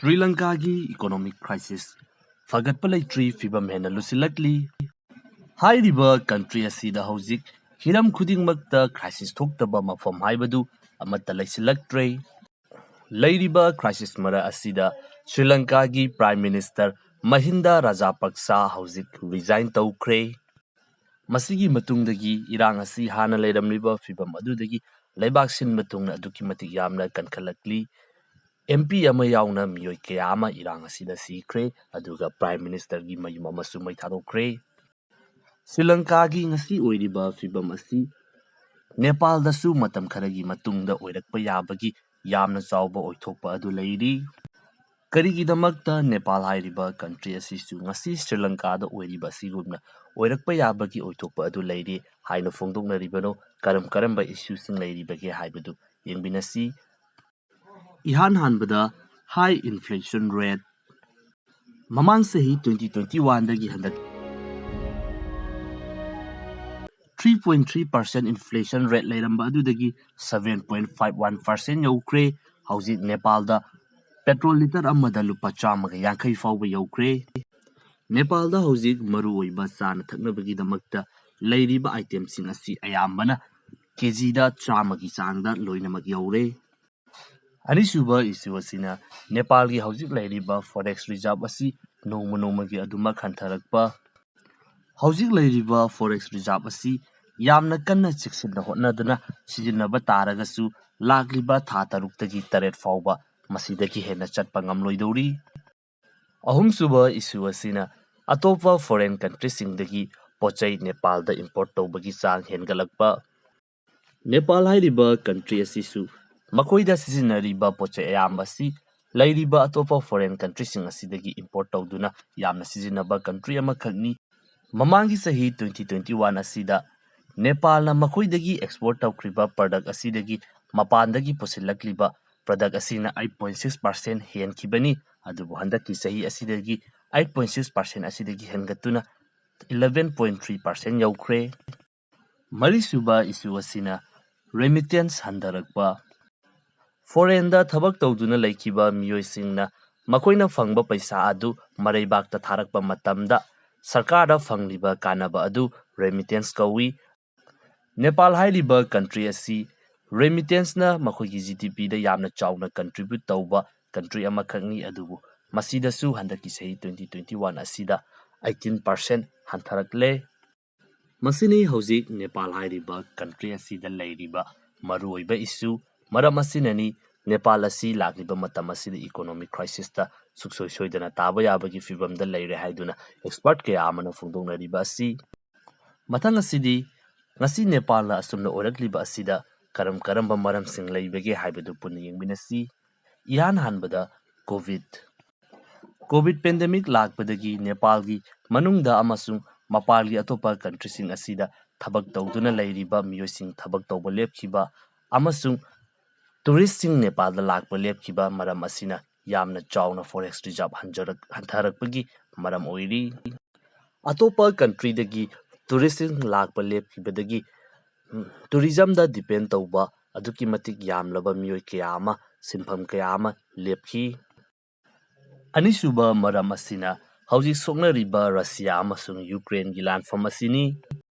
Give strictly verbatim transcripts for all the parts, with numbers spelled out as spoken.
Shri ꯂꯪꯀꯥꯒꯤ economic crisis ꯐꯒꯠꯄ ꯂꯩꯇ꯭ꯔꯤ, ꯐꯤꯕꯝ ꯍꯦꯟꯅ ꯂꯨꯁꯤꯜꯂꯛꯂꯤ꯫ ꯍꯥꯏꯔꯤꯕ country ꯑꯁꯤꯗ ꯍꯧꯖꯤꯛ ꯍꯤꯔꯝ ꯈꯨꯗꯤꯡꯃꯛꯇ crisis ꯊꯣꯛꯇꯕ ꯃꯐꯝ ꯍꯥꯏꯕꯗꯨ ꯑꯃꯠꯇ ꯂꯩꯁꯤꯜꯂꯛꯇ꯭ꯔꯦ꯫ ꯂꯩꯔꯤꯕ crisis ꯃꯔꯛ ꯑꯁꯤꯗ ꯁ꯭ꯔꯤ ꯂꯪꯀꯥꯒꯤ Prime Minister ꯃꯍꯤꯟꯗ ꯔꯥꯖꯥꯄꯛꯁꯥ ꯍꯧꯖꯤꯛ resign ꯇꯧꯈ꯭ꯔꯦ꯫ ꯃꯁꯤꯒꯤ ꯃꯇꯨꯡꯗꯒꯤ ꯏꯔꯥꯡ ꯑꯁꯤ ꯍꯥꯟꯅ ꯂꯩꯔꯝꯂꯤꯕ ꯐꯤꯕꯝ ꯑꯗꯨꯗꯒꯤ ꯂꯩꯕꯥꯛ ꯁꯤꯟꯕ ꯊꯨꯡꯅ ꯑꯗꯨꯛꯀꯤ ꯃꯇꯤꯛ ꯌꯥꯝꯅ ꯀꯟꯈꯠꯂꯛꯂꯤ꯫ M P ꯑꯃ ꯌꯥꯎꯅ ꯃꯤꯑꯣꯏ ꯀꯌꯥ ꯑꯃ ꯏꯔꯥꯡ ꯑꯁꯤꯗ ꯁꯤꯈ꯭ꯔꯦ, ꯑꯗꯨꯒ Prime Ministerꯒꯤ ꯃꯌꯨꯝ ꯑꯃꯁꯨ ꯃꯩ ꯊꯥꯗꯣꯛꯈ꯭ꯔꯦ꯫ ꯁ꯭ꯔꯤ ꯂꯪꯀꯥꯒꯤ ꯉꯁꯤ ꯑꯣꯏꯔꯤꯕ ꯐꯤꯕꯝ ꯑꯁꯤ ꯅꯦꯄꯥꯜꯗꯁꯨ ꯃꯇꯝ ꯈꯔꯒꯤ ꯃꯇꯨꯡꯗ ꯑꯣꯏꯔꯛꯄ ꯌꯥꯕꯒꯤ ꯌꯥꯝꯅ ꯆꯥꯎꯕ ꯑꯣꯏꯊꯣꯛꯄ ꯑꯗꯨ ꯂꯩꯔꯤ꯫ ꯀꯔꯤꯒꯤꯗꯃꯛꯇ ꯅꯦꯄꯥꯜ ꯍꯥꯏꯔꯤꯕ country ꯑꯁꯤꯁꯨ ꯉꯁꯤ ꯁ꯭ꯔꯤ ꯂꯪꯀꯥꯗ ꯑꯣꯏꯔꯤꯕ ꯑꯁꯤꯒꯨꯝꯅ ꯑꯣꯏꯔꯛꯄ ꯌꯥꯕꯒꯤ ꯑꯣꯏꯊꯣꯛꯄ ꯑꯗꯨ ꯂꯩꯔꯤ ꯍꯥꯏꯅ ꯐꯣꯡꯗꯣꯛꯅꯔꯤꯕꯅꯣ? ꯀꯔꯝ ꯀꯔꯝꯕ issueꯁꯤꯡ ꯂꯩꯔꯤꯕꯒꯦ ꯍꯥꯏꯕꯗꯨ ꯌꯦꯡꯃꯤꯟꯅꯁꯤ꯫ ꯏꯍꯥꯟ ꯍꯥꯟꯕꯗ high inflation rate꯫ ꯃꯃꯥꯡ ꯆꯍꯤ twenty twenty-oneꯗꯒꯤ ꯍꯟꯗꯛ three point three percent inflation rate ꯂꯩꯔꯝꯕ ꯑꯗꯨꯗꯒꯤ seven point five one percent ꯌꯧꯈ꯭ꯔꯦ꯫ ꯍꯧꯖꯤꯛ ꯅꯦꯄꯥꯜꯗ petrol litre ꯑꯃꯗ ꯂꯨꯄꯥ ꯆꯥꯝꯃꯒ ꯌꯥꯡꯈꯩ ꯐꯥꯎꯕ ꯌꯧꯈ꯭ꯔꯦ꯫ ꯅꯦꯄꯥꯜꯗ ꯍꯧꯖꯤꯛ ꯃꯔꯨꯑꯣꯏꯕ ꯆꯥꯅ ꯊꯛꯅꯕꯒꯤꯗꯃꯛꯇ ꯂꯩꯔꯤꯕ itemꯁꯤꯡ ꯑꯁꯤ ꯑꯌꯥꯝꯕꯅ KGꯗ ꯆꯥꯝꯃꯒꯤ ꯆꯥꯡꯗ ꯂꯣꯏꯅꯃꯛ ꯌꯧꯔꯦ꯫ ꯑꯅꯤꯁꯨꯕ issue ꯑꯁꯤꯅ ꯅꯦꯄꯥꯜꯒꯤ ꯍꯧꯖꯤꯛ ꯂꯩꯔꯤꯕ forex reserve ꯑꯁꯤ ꯅꯣꯡꯃ ꯅꯣꯡꯃꯒꯤ ꯑꯗꯨꯃꯛ ꯍꯟꯊꯔꯛꯄ꯫ ꯍꯧꯖꯤꯛ ꯂꯩꯔꯤꯕ forex reserve ꯑꯁꯤ ꯌꯥꯝꯅ ꯀꯟꯅ ꯆꯦꯛꯁꯤꯟꯅ ꯍꯣꯠꯅꯗꯨꯅ ꯁꯤꯖꯤꯟꯅꯕ ꯇꯥꯔꯒꯁꯨ, ꯂꯥꯛꯂꯤꯕ ꯊꯥ ꯇꯔꯨꯛꯇꯒꯤ ꯇꯔꯦꯠ ꯐꯥꯎꯕ ꯃꯁꯤꯗꯒꯤ ꯍꯦꯟꯅ ꯆꯠꯄ ꯉꯝꯂꯣꯏꯗꯧꯔꯤ꯫ ꯑꯍꯨꯝꯁꯨꯕ issue ꯑꯁꯤꯅ ꯑꯇꯣꯞꯄ foreign countryꯁꯤꯡꯗꯒꯤ ꯄꯣꯠ ꯆꯩ ꯅꯦꯄꯥꯜꯗ import ꯇꯧꯕꯒꯤ ꯆꯥꯡ ꯍꯦꯟꯒꯠꯂꯛꯄ꯫ ꯅꯦꯄꯥꯜ ꯍꯥꯏꯔꯤꯕ country ꯑꯁꯤꯁꯨ ꯃꯈꯣꯏꯗ ꯁꯤꯖꯤꯟꯅꯔꯤꯕ ꯄꯣꯠ ꯆꯩ ꯑꯌꯥꯝꯕ ꯑꯁꯤ ꯂꯩꯔꯤꯕ ꯑꯇꯣꯞꯄ foreign countryꯁꯤꯡ ꯑꯁꯤꯗꯒꯤ import ꯇꯧꯗꯨꯅ ꯌꯥꯝꯅ ꯁꯤꯖꯤꯟꯅꯕ country ꯑꯃꯈꯛꯅꯤ꯫ ꯃꯃꯥꯡꯒꯤ ꯆꯍꯤ twenty twenty-one ꯑꯁꯤꯗ ꯅꯦꯄꯥꯜꯅ ꯃꯈꯣꯏꯗꯒꯤ export ꯇꯧꯈ꯭ꯔꯤꯕ product ꯑꯁꯤꯗꯒꯤ ꯃꯄꯥꯟꯗꯒꯤ ꯄꯨꯁꯤꯜꯂꯛꯂꯤꯕ product ꯑꯁꯤꯅ eight point six percent ꯍꯦꯟꯈꯤꯕꯅꯤ꯫ ꯑꯗꯨꯕꯨ ꯍꯟꯗꯛꯀꯤ ꯆꯍꯤ ꯑꯁꯤꯗꯒꯤ eight point six percent ꯑꯁꯤꯗꯒꯤ ꯍꯦꯟꯒꯠꯇꯨꯅ eleven point three percent ꯌꯧꯈ꯭ꯔꯦ꯫ ꯃꯔꯤꯁꯨꯕ issue ꯑꯁꯤꯅ remittance ꯍꯟꯊꯔꯛꯄ꯫ Foreignꯗ ꯊꯕꯛ ꯇꯧꯗꯨꯅ ꯂꯩꯈꯤꯕ ꯃꯤꯑꯣꯏꯁꯤꯡꯅ ꯃꯈꯣꯏꯅ ꯐꯪꯕ ꯄꯩꯁꯥ ꯑꯗꯨ ꯃꯔꯩꯕꯥꯛꯇ ꯊꯥꯔꯛꯄ ꯃꯇꯝꯗ ꯁꯔꯀꯥꯔꯗ ꯐꯪꯂꯤꯕ ꯀꯥꯟꯅꯕ ꯑꯗꯨ remittance ꯀꯧꯏ꯫ ꯅꯦꯄꯥꯜ ꯍꯥꯏꯔꯤꯕ country ꯑꯁꯤ remittanceꯅ ꯃꯈꯣꯏꯒꯤ GDPꯗ ꯌꯥꯝꯅ ꯆꯥꯎꯅ contribute ꯇꯧꯕ country ꯑꯃꯈꯛꯅꯤ, ꯑꯗꯨꯕꯨ ꯃꯁꯤꯗꯁꯨ ꯍꯟꯗꯛꯀꯤ ꯆꯍꯤ twenty twenty one ꯑꯁꯤꯗ eighteen percent ꯍꯟꯊꯔꯛꯂꯦ꯫ ꯃꯁꯤꯅꯤ ꯍꯧꯖꯤꯛ ꯅꯦꯄꯥꯜ ꯍꯥꯏꯔꯤꯕ country ꯑꯁꯤꯗ ꯂꯩꯔꯤꯕ ꯃꯔꯨꯑꯣꯏꯕ issue꯫ ꯃꯔꯝ ꯑꯁꯤꯅꯅꯤ ꯅꯦꯄꯥꯜ ꯑꯁꯤ ꯂꯥꯛꯂꯤꯕ ꯃꯇꯝ ꯑꯁꯤꯗ economic crisisꯇ ꯁꯨꯡꯁꯣꯏ ꯁꯣꯏꯗꯅ ꯇꯥꯕ ꯌꯥꯕꯒꯤ ꯐꯤꯕꯝꯗ ꯂꯩꯔꯦ ꯍꯥꯏꯗꯨꯅ expert ꯀꯌꯥ ꯑꯃꯅ ꯐꯣꯡꯗꯣꯛꯅꯔꯤꯕ ꯑꯁꯤ꯫ ꯃꯊꯪ ꯑꯁꯤꯗꯤ ꯉꯁꯤ ꯅꯦꯄꯥꯜꯅ ꯑꯁꯨꯝꯅ ꯑꯣꯏꯔꯛꯂꯤꯕ ꯑꯁꯤꯗ ꯀꯔꯝ ꯀꯔꯝꯕ ꯃꯔꯝꯁꯤꯡ ꯂꯩꯕꯒꯦ ꯍꯥꯏꯕꯗꯨ ꯄꯨꯟꯅ ꯌꯦꯡꯃꯤꯟꯅꯁꯤ꯫ ꯏꯍꯥꯟ ꯍꯥꯟꯕꯗ COVID꯫ COVID pandemic ꯂꯥꯛꯄꯗꯒꯤ ꯅꯦꯄꯥꯜꯒꯤ ꯃꯅꯨꯡꯗ ꯑꯃꯁꯨꯡ ꯃꯄꯥꯟꯒꯤ ꯑꯇꯣꯞꯄ countryꯁꯤꯡ ꯑꯁꯤꯗ ꯊꯕꯛ ꯇꯧꯗꯨꯅ ꯂꯩꯔꯤꯕ ꯃꯤꯑꯣꯏꯁꯤꯡ ꯊꯕꯛ ꯇꯧꯕ ꯂꯦꯞꯈꯤꯕ ꯑꯃꯁꯨꯡ touristꯁꯤꯡ ꯅꯦꯄꯥꯜꯗ ꯂꯥꯛꯄ ꯂꯦꯞꯈꯤꯕ ꯃꯔꯝ ꯑꯁꯤꯅ ꯌꯥꯝꯅ ꯆꯥꯎꯅ forest reserve ꯍꯟꯖꯔꯛ-, ꯍꯟꯊꯔꯛꯄꯒꯤ ꯃꯔꯝ ꯑꯣꯏꯔꯤ꯫ ꯑꯇꯣꯞꯄ countryꯗꯒꯤ touristꯁꯤꯡ ꯂꯥꯛꯄ ꯂꯦꯞꯈꯤꯕꯗꯒꯤ, ꯎꯝ, tourismꯗ depend ꯇꯧꯕ ꯑꯗꯨꯛꯀꯤ ꯃꯇꯤꯛ ꯌꯥꯝꯂꯕ ꯃꯤꯑꯣꯏ ꯀꯌꯥ ꯑꯃ ꯁꯤꯟꯐꯝ ꯀꯌꯥ ꯑꯃ ꯂꯦꯞꯈꯤ꯫ ꯑꯅꯤꯁꯨꯕ ꯃꯔꯝ ꯑꯁꯤꯅ ꯍꯧꯖꯤꯛ ꯁꯣꯛꯅꯔꯤꯕ ꯔꯁꯤꯌꯥ ꯑꯃꯁꯨꯡ ꯌꯨꯀ꯭ꯔꯦꯟꯒꯤ ꯂꯥꯟꯐꯝ ꯑꯁꯤꯅꯤ꯫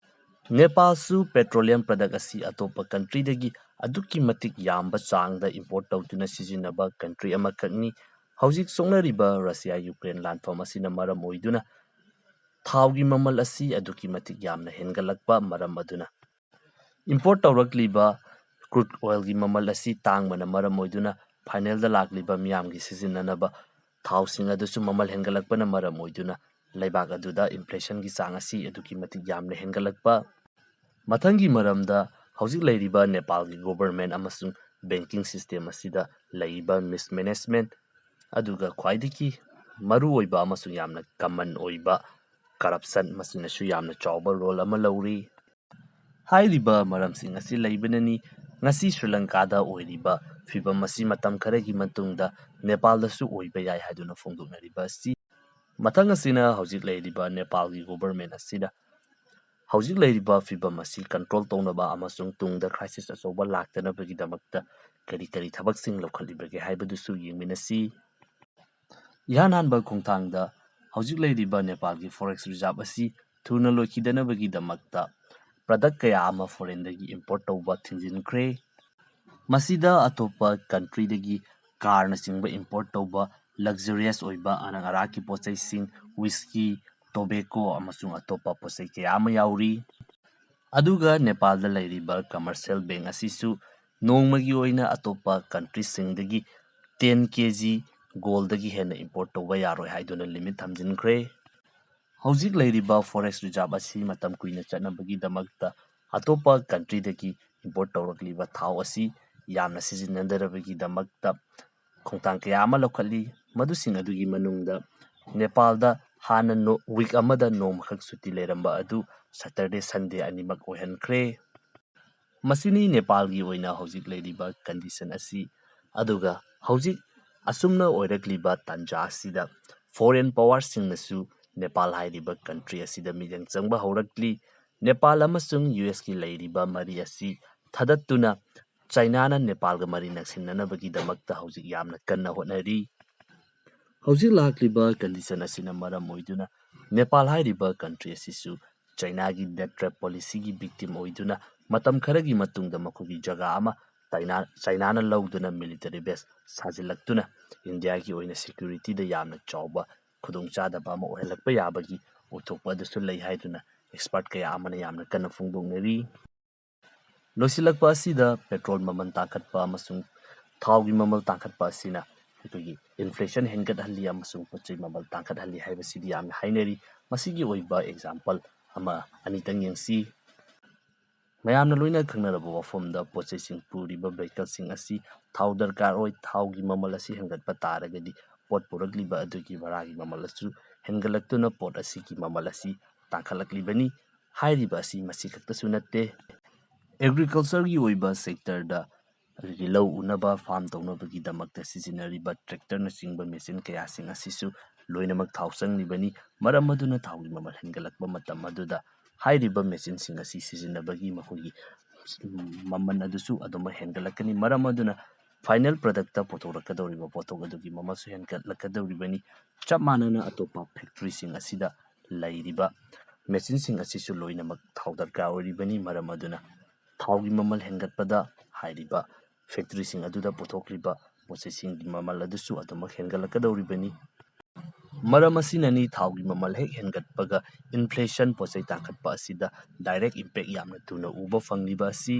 ꯅꯦꯄꯥꯜꯁꯨ petroleum product ꯑꯁꯤ ꯑꯇꯣꯞꯄ countryꯗꯒꯤ ꯑꯗꯨꯛꯀꯤ ꯃꯇꯤꯛ ꯌꯥꯝꯕ ꯆꯥꯡꯗ import ꯇꯧꯗꯨꯅ ꯁꯤꯖꯤꯟꯅꯕ country ꯑꯃꯈꯛꯅꯤ꯫ ꯍꯧꯖꯤꯛ ꯁꯣꯛꯅꯔꯤꯕ ꯔꯁꯤꯌꯥ ꯌꯨꯀ꯭ꯔꯦꯟ ꯂꯥꯟꯐꯝ ꯑꯁꯤꯅ ꯃꯔꯝ ꯑꯣꯏꯗꯨꯅ ꯊꯥꯎꯒꯤ ꯃꯃꯜ ꯑꯁꯤ ꯑꯗꯨꯛꯀꯤ ꯃꯇꯤꯛ ꯌꯥꯝꯅ ꯍꯦꯟꯒꯠꯂꯛꯄ ꯃꯔꯝ ꯑꯗꯨꯅ import ꯇꯧꯔꯛꯂꯤꯕ crude oilꯒꯤ ꯃꯃꯜ ꯑꯁꯤ ꯇꯥꯡꯕꯅ ꯃꯔꯝ ꯑꯣꯏꯗꯨꯅ finalꯗ ꯂꯥꯛꯂꯤꯕ ꯃꯤꯌꯥꯝꯒꯤ ꯁꯤꯖꯤꯟꯅꯅꯕ ꯊꯥꯎꯁꯤꯡ ꯑꯗꯨꯁꯨ ꯃꯃꯜ ꯍꯦꯟꯒꯠꯂꯛꯄꯅ ꯃꯔꯝ ꯑꯣꯏꯗꯨꯅ ꯂꯩꯕꯥꯛ ꯑꯗꯨꯗ inflationꯒꯤ ꯆꯥꯡ ꯑꯁꯤ ꯑꯗꯨꯛꯀꯤ ꯃꯇꯤꯛ ꯌꯥꯝꯅ ꯍꯦꯟꯒꯠꯂꯛꯄ꯫ ꯃꯊꯪꯒꯤ ꯃꯔꯝꯗ ꯍꯧꯖꯤꯛ ꯂꯩꯔꯤꯕ ꯅꯦꯄꯥꯜꯒꯤ government ꯑꯃꯁꯨꯡ banking system ꯑꯁꯤꯗ ꯂꯩꯔꯤꯕ mismanagement, ꯑꯗꯨꯒ ꯈ꯭ꯋꯥꯏꯗꯒꯤ ꯃꯔꯨꯑꯣꯏꯕ ꯑꯃꯁꯨꯡ ꯌꯥꯝꯅ common ꯑꯣꯏꯕ corruption, ꯃꯁꯤꯅꯁꯨ ꯌꯥꯝꯅ ꯆꯥꯎꯕ role ꯑꯃ ꯂꯧꯔꯤ꯫ ꯍꯥꯏꯔꯤꯕ ꯃꯔꯝꯁꯤꯡ ꯑꯁꯤ ꯂꯩꯕꯅꯅꯤ ꯉꯁꯤ ꯁ꯭ꯔꯤ ꯂꯪꯀꯥꯗ ꯑꯣꯏꯔꯤꯕ ꯐꯤꯕꯝ ꯑꯁꯤ ꯃꯇꯝ ꯈꯔꯒꯤ ꯃꯇꯨꯡꯗ ꯅꯦꯄꯥꯜꯗꯁꯨ ꯑꯣꯏꯕ ꯌꯥꯏ ꯍꯥꯏꯗꯨꯅ ꯐꯣꯡꯗꯣꯛꯅꯔꯤꯕ ꯑꯁꯤ꯫ ꯃꯊꯪ ꯑꯁꯤꯅ ꯍꯧꯖꯤꯛ ꯂꯩꯔꯤꯕ ꯅꯦꯄꯥꯜꯒꯤ government ꯑꯁꯤꯗ ꯍꯧꯖꯤꯛ ꯂꯩꯔꯤꯕ ꯐꯤꯕꯝ ꯑꯁꯤ control ꯇꯧꯅꯕ ꯑꯃꯁꯨꯡ ꯇꯨꯡꯗ crisis ꯑꯆꯧꯕ ꯂꯥꯛꯇꯅꯕꯒꯤꯗꯃꯛꯇ ꯀꯔꯤ ꯀꯔꯤ ꯊꯕꯛꯁꯤꯡ ꯂꯧꯈꯠꯂꯤꯕꯒꯦ ꯍꯥꯏꯕꯗꯨꯁꯨ ꯌꯦꯡꯃꯤꯟꯅꯁꯤ꯫ ꯏꯍꯥꯟ ꯍꯥꯟꯕ ꯈꯣꯡꯊꯥꯡꯗ ꯍꯧꯖꯤꯛ ꯂꯩꯔꯤꯕ ꯅꯦꯄꯥꯜꯒꯤ ꯐꯣꯔꯦꯁ ꯔꯤꯖꯥꯔꯚ ꯑꯁꯤ ꯊꯨꯅ ꯂꯣꯏꯈꯤꯗꯅꯕꯒꯤꯗꯃꯛꯇ ꯄ꯭ꯔꯗꯛ ꯀꯌꯥ ꯑꯃ ꯐꯣꯔꯦꯟꯗꯒꯤ ꯏꯝꯄꯣꯔꯠ ꯇꯧꯕ ꯊꯤꯡꯖꯤꯟꯈ꯭ꯔꯦ꯫ ꯃꯁꯤꯗ ꯑꯇꯣꯞꯄ ꯀꯟꯇ꯭ꯔꯤꯗꯒꯤ ꯀꯥꯔꯅꯆꯤꯡꯕ ꯏꯝꯄꯣꯔꯠ ꯇꯧꯕ ꯂꯛꯖꯔꯤꯌꯁ ꯑꯣꯏꯕ ꯑꯔꯪ ꯑꯔꯥꯛꯀꯤ ꯄꯣꯠꯆꯩꯁꯤꯡ, ꯋꯤꯁꯀꯤ, ꯇꯣꯕꯦꯀꯣ ꯑꯃꯁꯨꯡ ꯑꯇꯣꯞꯄ ꯄꯣꯠꯆꯩ ꯀꯌꯥ ꯑꯃ ꯌꯥꯎꯔꯤ꯫ ꯑꯗꯨꯒ ꯅꯦꯄꯥꯜꯗ ꯂꯩꯔꯤꯕ ꯀꯃꯔꯁꯤꯌꯦꯜ ꯕꯦꯡꯛ ꯑꯁꯤꯁꯨ ꯅꯣꯡꯃꯒꯤ ꯑꯣꯏꯅ ꯑꯇꯣꯞꯄ ꯀꯟꯇ꯭ꯔꯤꯁꯤꯡꯗꯒꯤ ꯇꯦꯟ ꯀꯦ ꯖꯤ ꯒꯣꯜꯗꯒꯤ ꯍꯦꯟꯅ ꯏꯝꯄꯣꯔꯠ ꯇꯧꯕ ꯌꯥꯔꯣꯏ ꯍꯥꯏꯗꯨꯅ ꯂꯤꯃꯤꯠ ꯊꯝꯖꯤꯟꯈ꯭ꯔꯦ꯫ ꯍꯧꯖꯤꯛ ꯂꯩꯔꯤꯕ ꯐꯣꯔꯦꯁ ꯔꯤꯖꯥꯔꯚ ꯑꯁꯤ ꯃꯇꯝ ꯀꯨꯏꯅ ꯆꯠꯅꯕꯒꯤꯗꯃꯛꯇ ꯑꯇꯣꯞꯄ ꯀꯟꯇ꯭ꯔꯤꯗꯒꯤ ꯏꯝꯄꯣꯔꯠ ꯇꯧꯔꯛꯂꯤꯕ ꯊꯥꯎ ꯑꯁꯤ ꯌꯥꯝꯅ ꯁꯤꯖꯤꯟꯅꯗꯅꯕꯒꯤꯗꯃꯛꯇ ꯈꯣꯡꯊꯥꯡ ꯀꯌꯥ ꯑꯃ ꯂꯧꯈꯠꯂꯤ꯫ ꯃꯗꯨꯁꯤꯡ ꯑꯗꯨꯒꯤ ꯃꯅꯨꯡꯗ ꯅꯦꯄꯥꯜꯗ ꯍꯥꯟꯅ ꯅꯣ-, ꯋꯤꯛ ꯑꯃꯗ ꯅꯣꯡꯃꯈꯛ ꯁꯨꯇꯤ ꯂꯩꯔꯝꯕ ꯑꯗꯨ ꯁꯇꯔꯗꯦ, ꯁꯟꯗꯦ ꯑꯅꯤꯃꯛ ꯑꯣꯏꯍꯟꯈ꯭ꯔꯦ꯫ ꯃꯁꯤꯅꯤ ꯅꯦꯄꯥꯜꯒꯤ ꯑꯣꯏꯅ ꯍꯧꯖꯤꯛ ꯂꯩꯔꯤꯕ ꯀꯟꯗꯤꯁꯟ ꯑꯁꯤ꯫ ꯑꯗꯨꯒ ꯍꯧꯖꯤꯛ ꯑꯁꯨꯝꯅ ꯑꯣꯏꯔꯛꯂꯤꯕ ꯇꯥꯟꯖꯥ ꯑꯁꯤꯗ ꯐꯣꯔꯦꯟ ꯄꯋꯥꯔꯁꯤꯡꯅꯁꯨ ꯅꯦꯄꯥꯜ ꯍꯥꯏꯔꯤꯕ ꯀꯟꯇ꯭ꯔꯤ ꯑꯁꯤꯗ ꯃꯤꯠꯌꯦꯡ ꯆꯪꯕ ꯍꯧꯔꯛꯂꯤ꯫ ꯅꯦꯄꯥꯜ ꯑꯃꯁꯨꯡ ꯌꯨ ꯑꯦꯁꯀꯤ ꯂꯩꯔꯤꯕ ꯃꯔꯤ ꯑꯁꯤ ꯊꯗꯠꯇꯨꯅ ꯆꯥꯏꯅꯥꯅ ꯅꯦꯄꯥꯜꯒ ꯃꯔꯤ ꯅꯛꯁꯤꯟꯅꯅꯕꯒꯤꯗꯃꯛꯇ ꯍꯧꯖꯤꯛ ꯌꯥꯝꯅ ꯀꯟꯅ ꯍꯣꯠꯅꯔꯤ꯫ ꯍꯧꯖꯤꯛ ꯂꯥꯛꯂꯤꯕ ꯀꯟꯗꯤꯁꯟ ꯑꯁꯤꯅ ꯃꯔꯝ ꯑꯣꯏꯗꯨꯅ ꯅꯦꯄꯥꯜ ꯍꯥꯏꯔꯤꯕ ꯀꯟꯇ꯭ꯔꯤ ꯑꯁꯤꯁꯨ ꯆꯥꯏꯅꯥꯒꯤ ꯗꯦꯠ ꯇ꯭ꯔꯦꯞ ꯄꯣꯂꯤꯁꯤꯒꯤ ꯚꯤꯛꯇꯤꯝ ꯑꯣꯏꯗꯨꯅ ꯃꯇꯝ ꯈꯔꯒꯤ ꯃꯇꯨꯡꯗ ꯃꯈꯣꯏꯒꯤ ꯖꯒꯥ ꯑꯃ ꯆꯥꯏꯅꯥ, ꯆꯥꯏꯅꯥꯅ ꯂꯧꯗꯨꯅ ꯃꯤꯂꯤꯇꯔꯤ ꯕꯦꯁ ꯁꯥꯖꯤꯜꯂꯛꯇꯨꯅ ꯏꯟꯗꯤꯌꯥꯒꯤ ꯑꯣꯏꯅ ꯁꯦꯀ꯭ꯌꯨꯔꯤꯇꯤꯗ ꯌꯥꯝꯅ ꯆꯥꯎꯕ ꯈꯨꯗꯣꯡꯆꯥꯗꯕ ꯑꯃ ꯑꯣꯏꯍꯜꯂꯛꯄ ꯌꯥꯕꯒꯤ ꯑꯣꯏꯊꯣꯛꯄ ꯑꯗꯨꯁꯨ ꯂꯩ ꯍꯥꯏꯗꯨꯅ ꯑꯦꯛꯁꯄꯔꯠ ꯀꯌꯥ ꯑꯃꯅ ꯌꯥꯝꯅ ꯀꯟꯅ ꯐꯣꯡꯗꯣꯛꯅꯔꯤ꯫ ꯂꯣꯏꯁꯤꯜꯂꯛꯄ ꯑꯁꯤꯗ ꯄꯦꯇ꯭ꯔꯣꯜ ꯃꯃꯜ ꯇꯥꯡꯈꯠꯄ ꯑꯃꯁꯨꯡ ꯊꯥꯎꯒꯤ ꯃꯃꯜ ꯇꯥꯡꯈꯠꯄ ꯑꯁꯤꯅ ꯑꯩꯈꯣꯏꯒꯤ ꯏꯟꯐ꯭ꯂꯦꯁꯟ ꯍꯦꯟꯒꯠꯍꯜꯂꯤ ꯑꯃꯁꯨꯡ ꯄꯣꯠ ꯆꯩ ꯃꯃꯜ ꯇꯥꯡꯈꯠꯍꯜꯂꯤ ꯍꯥꯏꯕꯁꯤꯗꯤ ꯌꯥꯝꯅ ꯍꯥꯏꯅꯔꯤ꯫ ꯃꯁꯤꯒꯤ ꯑꯣꯏꯕ ꯑꯦꯛꯖꯥꯝꯄꯜ ꯑꯃ ꯑꯅꯤꯇꯪ ꯌꯦꯡꯁꯤ꯫ ꯃꯌꯥꯝꯅ ꯂꯣꯏꯅ ꯈꯪꯅꯔꯕ ꯋꯥꯐꯝꯗ ꯄꯣꯠ ꯆꯩꯁꯤꯡ ꯄꯨꯔꯤꯕ ꯚꯦꯍꯤꯀꯜꯁꯤꯡ ꯑꯁꯤ ꯊꯥꯎ ꯗꯔꯀꯥꯔ ꯑꯣꯏ꯫ ꯊꯥꯎꯒꯤ ꯃꯃꯜ ꯑꯁꯤ ꯍꯦꯟꯒꯠꯄ ꯇꯥꯔꯒꯗꯤ ꯄꯣꯠ ꯄꯨꯔꯛꯂꯤꯕ ꯑꯗꯨꯒꯤ ꯚꯔꯥꯒꯤ ꯃꯃꯜ ꯑꯁꯨ ꯍꯦꯟꯒꯠꯂꯛꯇꯨꯅ ꯄꯣꯠ ꯑꯁꯤꯒꯤ ꯃꯃꯜ ꯑꯁꯤ ꯇꯥꯡꯈꯠꯂꯛꯂꯤꯕꯅꯤ꯫ ꯍꯥꯏꯔꯤꯕ ꯑꯁꯤ ꯃꯁꯤ ꯈꯛꯇꯁꯨ ꯅꯠꯇꯦ, ꯑꯦꯒ꯭ꯔꯤꯀꯜꯆꯔꯒꯤ ꯑꯣꯏꯕ ꯁꯦꯛꯇꯔꯗ ꯑꯩꯈꯣꯏꯒꯤ ꯂꯧ ꯎꯅꯕ, ꯐꯥꯔꯝ ꯇꯧꯅꯕꯒꯤꯗꯃꯛꯇ ꯁꯤꯖꯤꯟꯅꯔꯤꯕ ꯇ꯭ꯔꯦꯛꯇꯔꯅꯆꯤꯡꯕ ꯃꯦꯆꯤꯟ ꯀꯌꯥꯁꯤꯡ ꯑꯁꯤꯁꯨ ꯂꯣꯏꯅꯃꯛ ꯊꯥꯎ ꯆꯪꯂꯤꯕꯅꯤ꯫ ꯃꯔꯝ ꯑꯗꯨꯅ ꯊꯥꯎꯒꯤ ꯃꯃꯜ ꯍꯦꯟꯒꯠꯂꯛꯄ ꯃꯇꯝ ꯑꯗꯨꯗ ꯍꯥꯏꯔꯤꯕ ꯃꯦꯆꯤꯟꯁꯤꯡ ꯑꯁꯤ ꯁꯤꯖꯤꯟꯅꯕꯒꯤ ꯃꯈꯣꯏꯒꯤ ꯃꯃꯜ ꯑꯗꯨꯁꯨ ꯑꯗꯨꯃꯛ ꯍꯦꯟꯒꯠꯂꯛꯀꯅꯤ꯫ ꯃꯔꯝ ꯑꯗꯨꯅ ꯐꯥꯏꯅꯦꯜ ꯄ꯭ꯔꯗꯛꯇ ꯄꯨꯊꯣꯔꯛꯀꯗꯧꯔꯤꯕ ꯄꯣꯠꯊꯣꯛ ꯑꯗꯨꯒꯤ ꯃꯃꯜꯁꯨ ꯍꯦꯟꯒꯠꯂꯛꯀꯗꯧꯔꯤꯕꯅꯤ꯫ ꯆꯞ ꯃꯥꯟꯅꯅ ꯑꯇꯣꯞꯄ ꯐꯦꯛꯇ꯭ꯔꯤꯁꯤꯡ ꯑꯁꯤꯗ ꯂꯩꯔꯤꯕ ꯃꯦꯆꯤꯟꯁꯤꯡ ꯑꯁꯤꯁꯨ ꯂꯣꯏꯅꯃꯛ ꯊꯥꯎ ꯗꯔꯀꯥꯔ ꯑꯣꯏꯔꯤꯕꯅꯤ꯫ ꯃꯔꯝ ꯑꯗꯨꯅ ꯊꯥꯎꯒꯤ ꯃꯃꯜ ꯍꯦꯟꯒꯠꯄꯗ ꯍꯥꯏꯔꯤꯕ ꯐꯦꯛꯇ꯭ꯔꯤꯁꯤꯡ ꯑꯗꯨꯗ ꯄꯨꯊꯣꯛꯂꯤꯕ ꯄꯣꯠ ꯆꯩꯁꯤꯡꯒꯤ ꯃꯃꯜ ꯑꯗꯨꯁꯨ ꯑꯗꯨꯃꯛ ꯍꯦꯟꯒꯠꯂꯛꯀꯗꯧꯔꯤꯕꯅꯤ꯫ ꯃꯔꯝ ꯑꯁꯤꯅꯅꯤ ꯊꯥꯎꯒꯤ ꯃꯃꯜ ꯍꯦꯛ ꯍꯦꯟꯒꯠꯄꯒ ꯏꯟꯐ꯭ꯂꯦꯁꯟ, ꯄꯣꯠ ꯆꯩ ꯇꯥꯡꯈꯠꯄ ꯑꯁꯤꯗ ꯗꯥꯏꯔꯦꯛ ꯏꯝꯄꯦꯛ ꯌꯥꯝꯅ ꯊꯨꯅ ꯎꯕ ꯐꯪꯂꯤꯕ ꯑꯁꯤ꯫